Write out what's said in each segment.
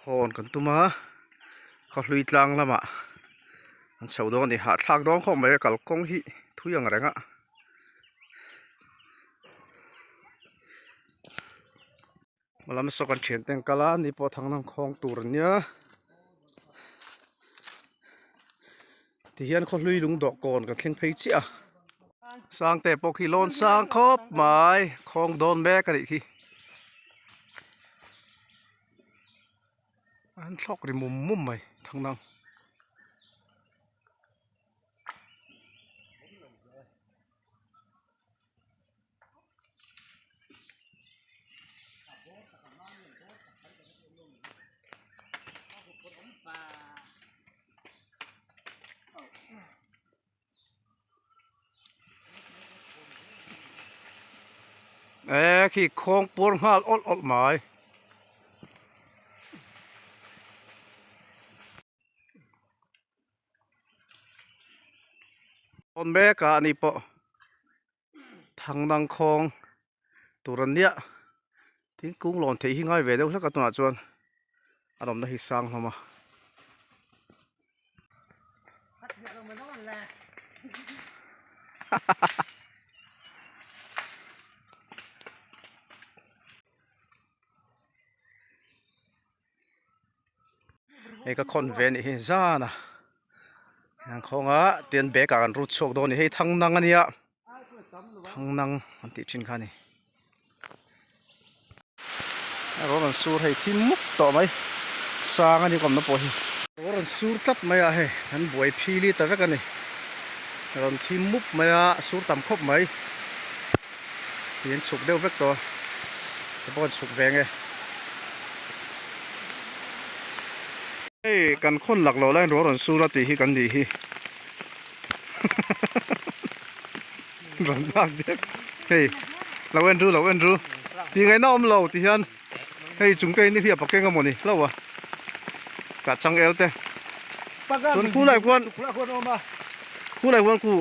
Hawn kan tum a, khawhlui tlang lamah an chho dawn a ni, hahthlak dawn khawp mai a kalkawng hi thui ang reng a. Hmalam saw kan thian te an kal a, ni pawh thanglam khawng tur an nia. Tihian khawhlui lung dawhkawn kan thleng phei chiah a. Sangte pawh khi lawn sang khawp mai khawng dawn mek a nih khi. An thlawk ri mum mum mai thangnang. E khi khawng puar nghal awlh awlh mai. Tawn mek a ani pawh thangnang khawng tur an nia thingkung lawn theih hi ngai ve deuh hlek a tunah chuan a awmna hi sang hlawm a. Hei ka khawn ve anih hi zan a an khawng a tian bag ah kan rut chhuak dawn a ni hei thang nang ania thang nang an tih thin kha a ni a rawn rawn sur hei thim mup tawh mai sang a ni kawmna pawh hi a rawn sur tlat mai a hei an buai phili ta vek a ni a rawn thim mup mai a sur tam khawp mai Tih an chhuk deuh vek tawh a, hei pawh an chhuk ve nge. Hei kan khawn lak loh laiin ruah rawn sur a tih hi kan nih hi rawn lak diak hei lo en ru lo en ru tih ngaihna awm lo ti hian hei chung te in i hriat pakeng emaw ni hlauh a kah chang el te chuan khulai khuan khulai khuan khu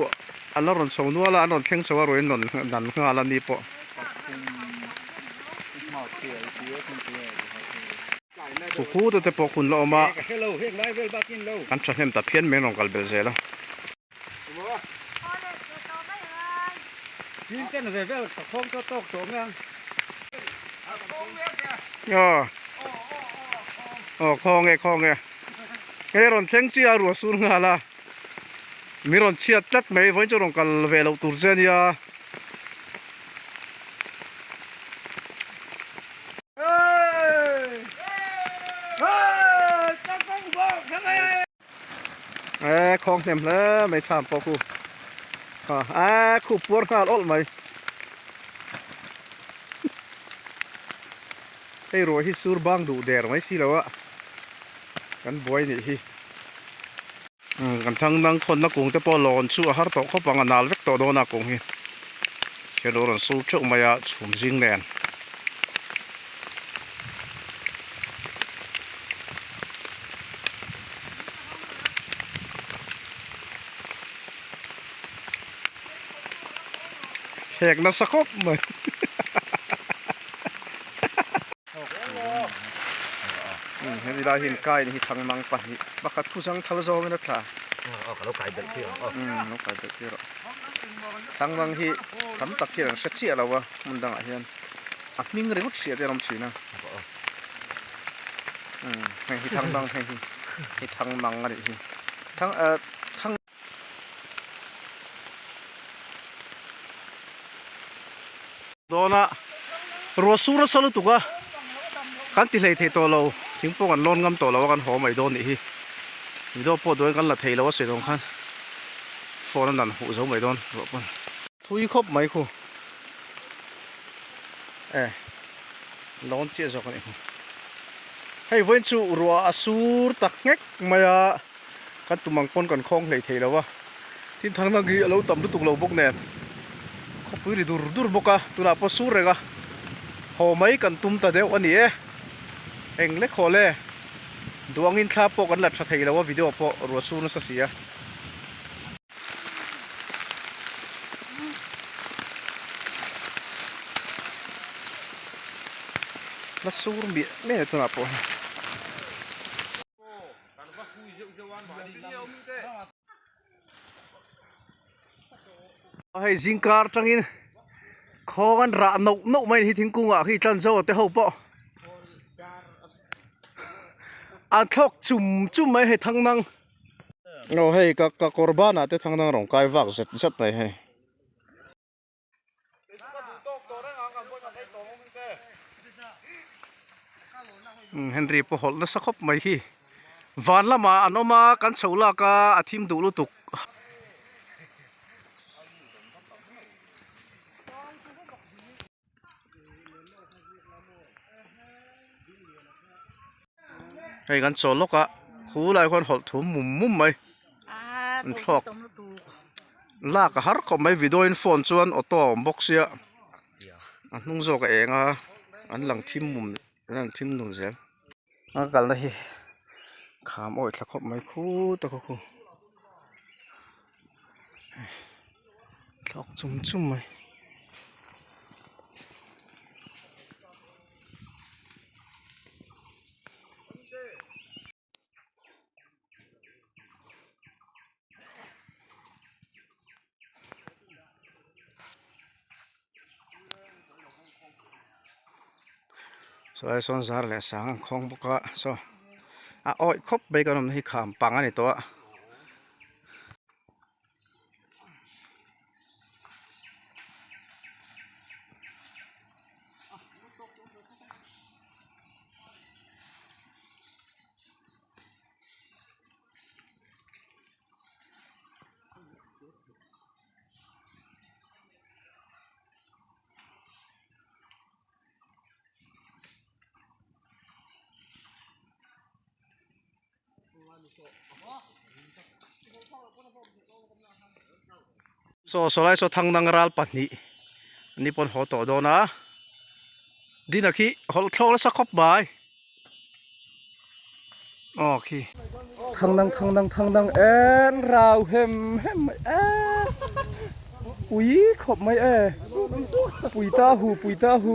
An la rawn chho nual a, an rawn thleng chho a, ruain rawn dan nghal a ni pawh. Khuku te te pawh hun la awm a, an thahnem ta phian mai an rawn kal belh zel a. Aw khawnge khawnge hei rawn thleng chiah a ruah sur nghal a. Mi rawn chhiat tlat mai vawiin chu rawn kal ve loh tur che ania. E khawng hnem hle mai chham pawh khu a khu puar nghal awlh mai hei ruah hi sur bang duh der mai si lo a kan buai nih hi. Kan thlang dang khawnna kung te pawh lawn chu a har tawh khawp ang a nal vek tawh dawn a kung hi hian lo rawn sur theuh mai a chhum zing nen. Hek nasa khawp mai. Hemi lai hian kai hi thang mang pahnih pakhat khu zang thal zawngin a tla ka lo kai belh phir ang aw lo kai belh phir rawh thang mang hi tam tak hian an hre chiah lo a hmun dangah hian a hming ringawt hriat te an awm thin a hei hi thang mang hei hi hi thang mang a nih hi thang thang Dawna ruah sur nasa lutuk a kan ti hlei thei tawh lo thing pawh kan lawn ngam tawh lo a kan haw mai dawn nih hi video pawh duhin kan la thei lo a sawi dawn khan phone a nan huh zo mai dawn ruah pawn thui khawp mai khu e lawn chiah zawk a nih hmu hei vawiin chu ruah a sur tak nghek mai a. Kan tum ang pawn kan khawng hlei thei lo a, tin thang dang hi a lo tam lutuk lo bawk nen khawpui ri dur dur bawk a, tunah pawh sur reng a, haw mai kan tum ta deuh a ni e, eng lek haw le, duh angin thla pawh kan la tha thei lo a video pawh ruah sur nasa si a. La sur miah miah tunah pawh hi. Hei zingkar atangin khawng an rah noh noh mai a ni hi thingkungah khi tlan zo te ho pawh an thlawk chum chum mai hei thang nang aw hei ka ka kawr banah te thang nang rawn kai vak zet zet mai hei. Henry pawh hawlh nasa khawp mai hi van lamah an awm a kan chho lak a a thim duh lutuk. Hei kan chawl lawk a khulai khuan hawlh thum mum mum mai an thlawk lak a har khawp mai video in phone chuan auto a awm bawk sia a hnung zawk a eng a an lang thim mum an lang thim nun zel a kalna hi kham awih thla khawp mai khut a khaw khu thlawk chum chum mai. Saw sawn zar leh sang an khawng bawk a saw a awih khawp mai kan awmna hi kham pang a ni tawh a. Saw saw lai saw thangnang ral pahnih ni pawn haw tawh dawn a dina khi hawlh thlawk nasa khawp mai aw khi thangnang thangnang thangnang en rau hem hem mai e pui khawp mai e pui ta hu pui ta hu.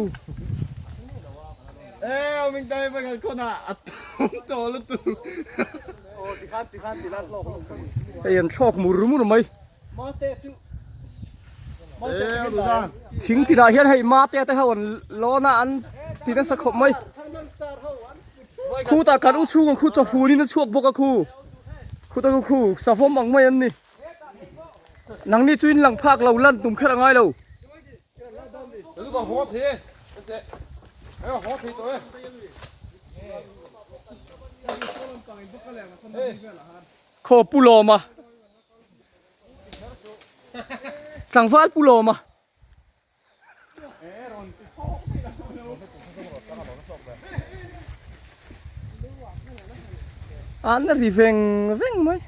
Hei an thlawk mur mur mai. Thing tinah hian hei mate te ho an lawn a an ti nasa khawp mai. Khutah kan u chhung ang khu chawfun in a chhuak bawk a khu. Khutah khu khu savawm ang mai an ni. Nangni chu in lang phak lo lan tum kher a ngai lo. Khaw pu lawm a tlangval pu lawm a. An ri veng veng mai.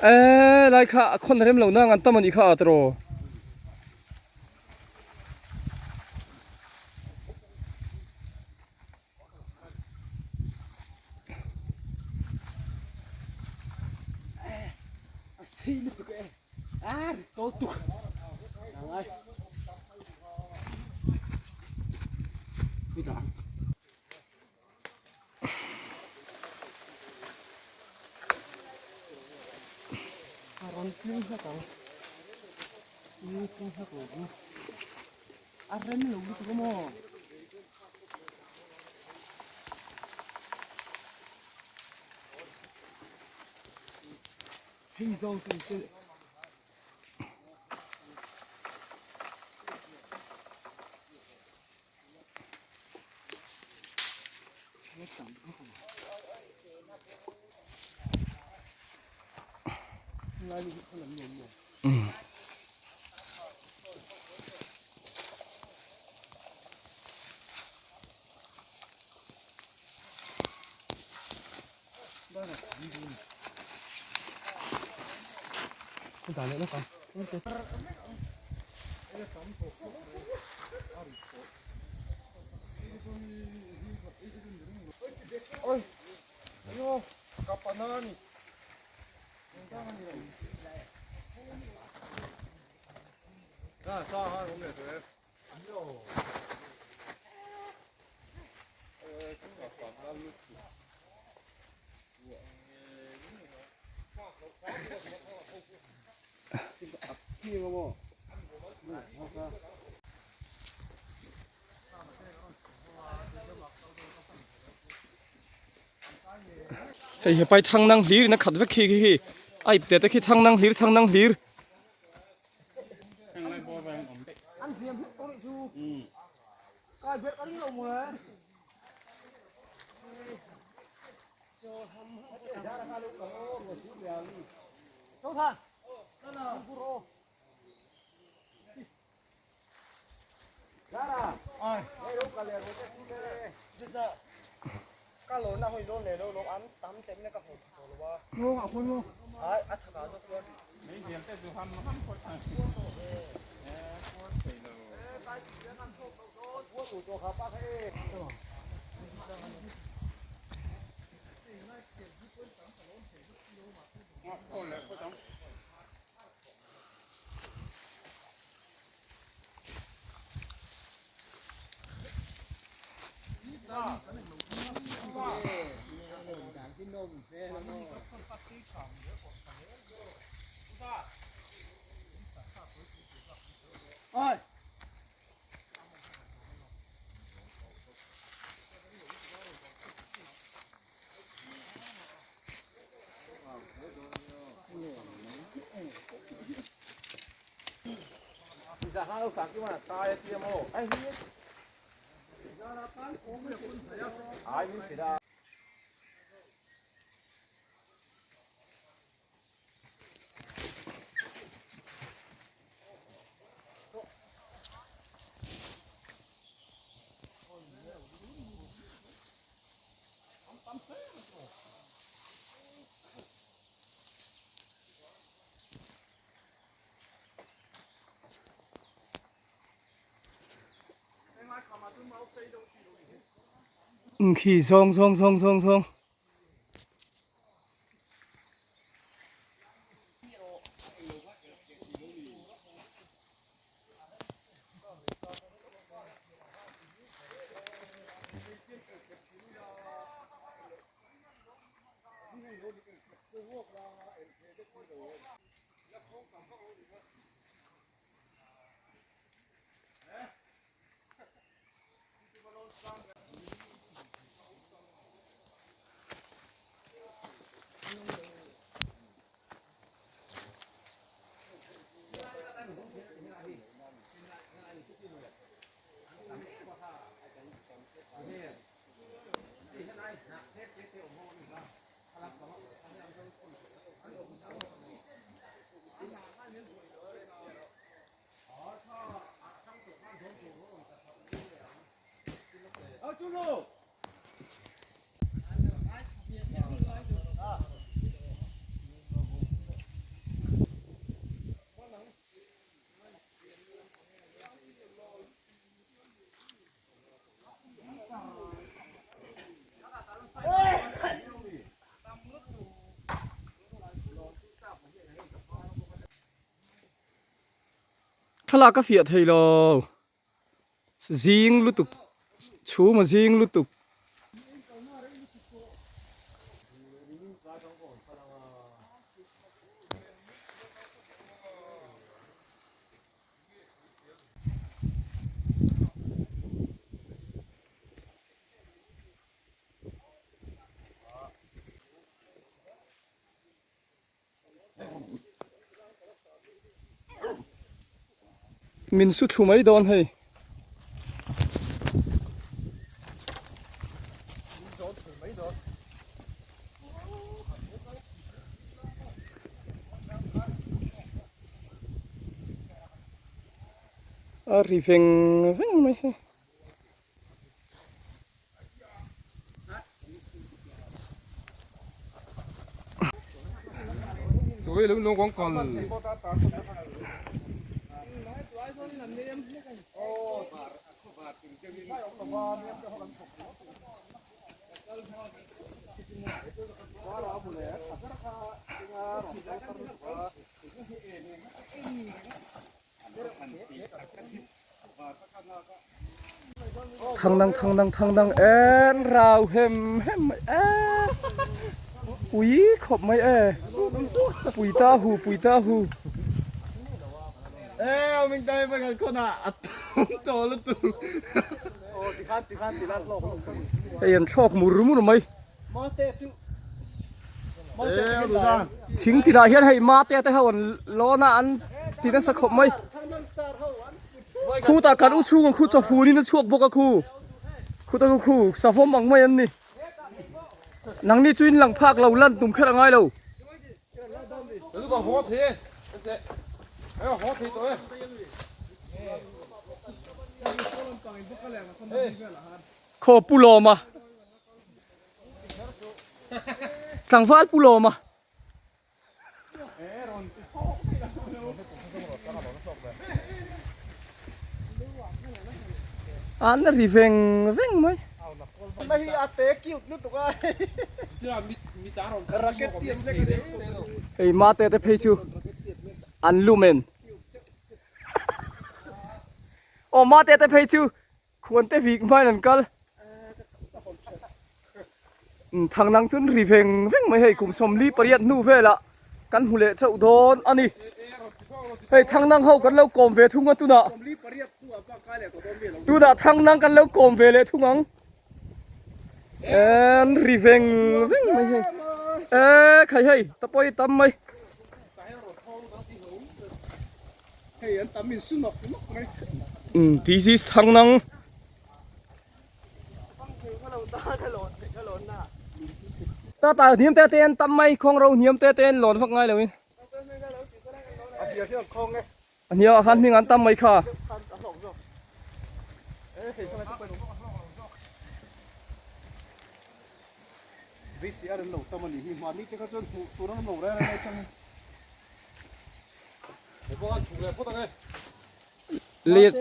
Eee lai kha a khawn rem lo nang an tam a nih kha a tiraw. Ka dah leh lawk ang. Hei hepai thang nang hlir in a khat vek khi khi khi a ip te te khi thang nang hlir thang nang hlir. Khi zawng zawng zawng zawng zawng. Thlalak a fiah thei lo zing lutuk chhum a zing lutuk. Min su thu mai dawn hei. A ri veng veng mai hei. Thang dang thang dang thang dang en rau hem hem mai e pui khawp mai e pui ta hu pui ta hu hei an thlawk mur mur mai thing tinah hian hei mate te ho an lawn a an ti nasa khawp mai khutah kan u chhung ang khu chawfun in a chhuak bawk a khu khutah khu khu savawm ang mai an ni nangni chu in lang phak lo lan tum kher a ngai lo. Khaw pu lawma Tlangval pu lawma. An ri veng veng mai. Hei mate te phei chu an lumen. Aw mate te phei chu Khuan te vik hmain an kal. Thang nang chuan ri veng veng mai hei kum 48 hnu velah kan hmu leh chauh dawn a ni. Hei thang nang ho kan lo kawm ve thung a tunah. Tunah thang nang kan lo kawm ve leh thung ang. An ri veng veng mai hei. E khai hei tapawi tam mai. Hei an tam in su nawk nawk mai. Umm this is Thangnang. Ta ta hniam te te an tam mai khawng ro hniam te te an lawn vak ngai lo in. A hniam ah khan hming an tam mai kha. VCR an lo tam a nih hi mahni te kha chuan hmuh tur an awm lo reng reng atangin. Let.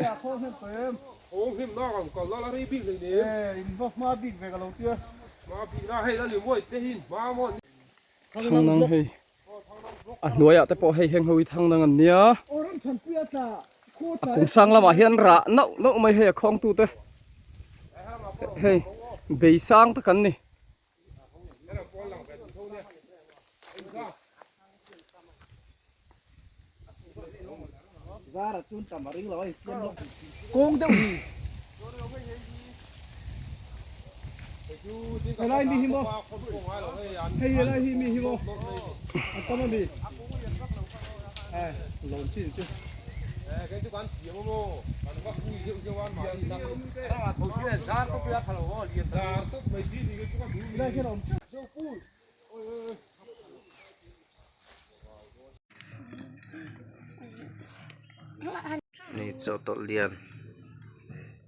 Thang nang hei a hnuaiah te pawh hei heng ho hi thang nang an nia a kum sang lamah hian rah nauh nauh mai hei a khawng tu te hei bei sang tak an ni. Kawng deuh hi helai mi hi maw hei helai hi mi hi maw a tam a mi lawn chin chu. Hei chawhtawlh lian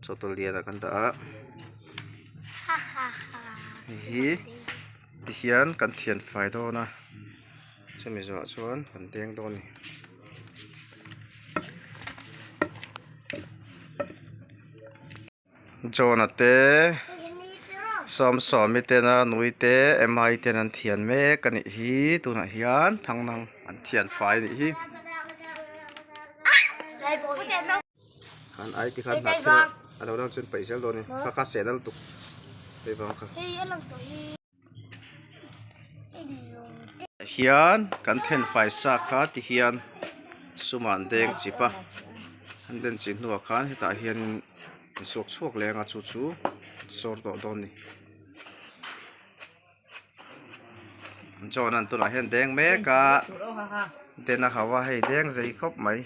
chawhtawlh lian ah kan dah a hei hi tihian kan thian fai dawn a chumi zawhah chuan kan deng dawn a ni. John-a te Sawmsawmi tena nui te Emma-i ten an thian mek a nih hi tunah hian thangnang an thian fai a nih hi. Khan ai ti khan hnah thil a lo lang chuan paih zel dawn a ni kha kha seh na lutuk hei vang kha. Hian kan then fai sa kha ti hian sum ah an deng chip a an den chih hnuah khan hetah hianin an suak chhuak leh anga chu chu an sawr tawh dawn a ni chuan tunah hian deng mek a den a hau a hei deng zei khawp mai.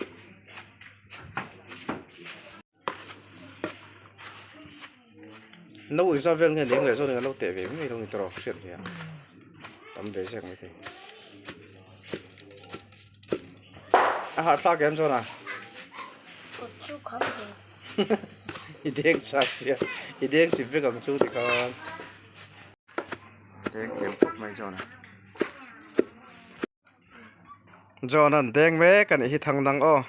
No engzah vel nge eng leh zawng in an lo teh ve ngei lo ni tawh hriat ve a tam ve zek mai thei a hahthlak em chuan a i deng chak sia i deng chip vek ang chu tikhan deng thiam khawp mai chuan a. John an deng mek a nih hi thang dang aw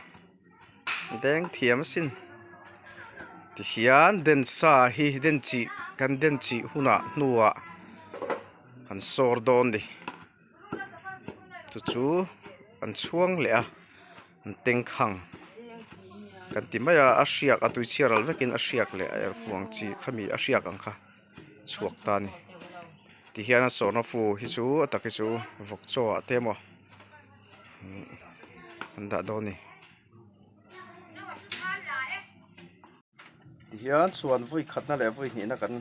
deng thiam asin tihian den sa hi den chih kan den chih hunah hnuah an sawr dawn a ni chu chu an chhuang leh a an tengkhang kan ti mai a a hriak a tui chhiar al vekin a hriak leh a erfuang chi khami a hriak ang kha. chhuak ta a ni tihian a sawrna fu hi chu a tak hi chu vawk chaw ah te emaw an dah dawn a ni tihian chhuan vawi khatna leh vawi hnihna kan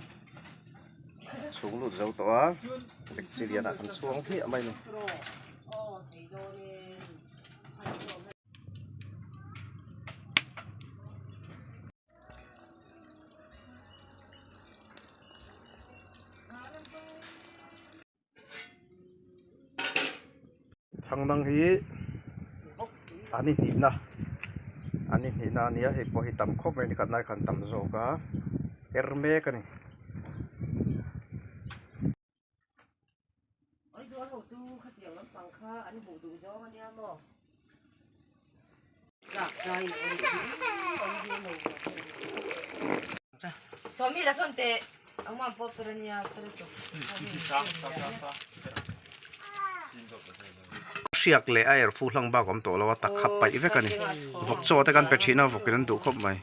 chhung lut zo tawh a taxi lian ah kan chhuang hmiah mai a ni. Thangdang hi an inhnihna an inhnihna a nia hei pawh hi tam khawp mai nikhat lai khan tam zawk a er mek a ni. Hriak leh a erfu hlang bak a awm tawh lo a tak kha paih vek a ni vawk chaw te kan pe thin a vawkin an duh khawp mai.